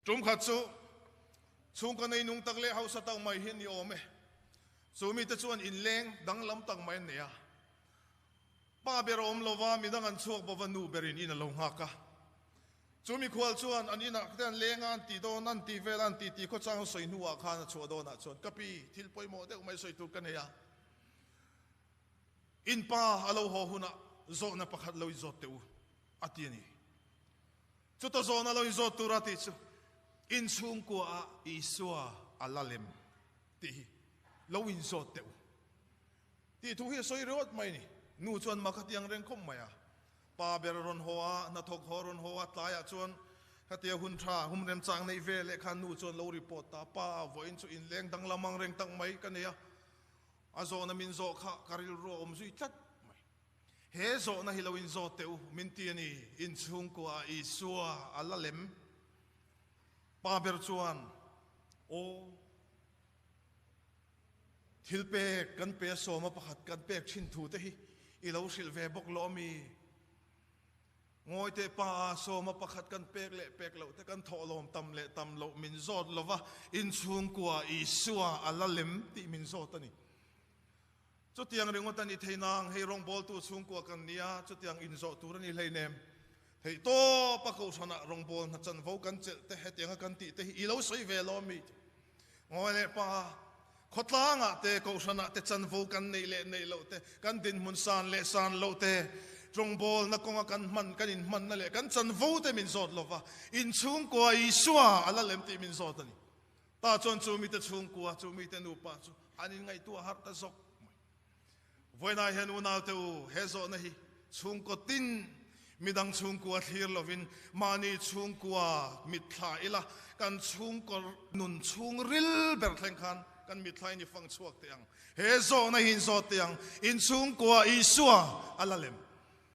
Tum khat chu chhungkaw nei nung tak leh hausa tak mai hi an ni awm e. Chu mite chuan inleng danglam tak mai an nei a. Pa ber a awm lova, midang an chhuak bawva nu berin in a lo nghak a. Chu mikhual chuan an inah te an leng a, an ti dawn, an ti vel a, an ti ti khawchang a sawi hnuah khan a chhuah dawnah chuan, Ka pi, thil pawimawh deuh mai sawi tur ka nei a. In pa a lo haw hunah zawhna pakhat lo inzawt teh u, a ti a ni. Chuta zawhna lo inzawt tura tih chu inchhungkuaah Isua a la lem tih hi lo inzawt teh u tih thu hi a sawi ringawt mai a ni. Nu chuan mak a ti ang reng khawp mai a. Pa ber a rawn haw a, hnathawk haw a rawn haw a, tlaiah chuan khatia hun tha hum remchang neih ve leh khan nu chuan lo report ta, Pa, vawiin chu inleng danglam ang reng tak mai ka nei a, a zawhna min zawh kha ka rilru a awm zui tlat mai. He zawhna hi lo inzawt teh u, min ti a ni, inchhungkuaah Isua a la lem. Pa ber chuan, Aw, thil pek kan pe a sawma pakhat kan pek thin thu te hi i lo hrilh ve bawk lo ami? Ngawi teh pa a sawma pakhat kan pek leh pek loh te kan thawhlawm tam leh tam loh min zawt lova, inchhungkuaah Isua a la lem tih min zawt a ni. Chutiang ringawt a ni thei nang, hei rawngbawltu chhungkua kan nia, chutiang inzawh tur a ni hleinem. Theih tawp a kohhranah rawngbâwl hna chanvo kan chelh te, hetianga kan tih te hi i lo sawi ve lo ami? Ngawi leh pa, khawtlangah te, kohhranah te chanvo kan neih leh neih loh te, kan dinhmun san leh san loh te, rawngbâwlna kawnga kan hman, kan inhmanna leh kan chanvo te min zawt lo va, inchhungkua Isua a la lem tih min zawt a ni. Ta chuan chu mite chhungkua, chu mite nupa chu an inngaihtuah harh ta zawk mai. Vawiinah hian unaute u, he zawhna hi chhungkaw tin midang chhungkua thlir lovin mahni chhungkua mitthla ila, kan chhungkaw nun chhungril ber thleng khan kan mitthla in i fang chhuak teh ang. He zawhna hi in zawt teh ang, in chhungkua Isua a la lem.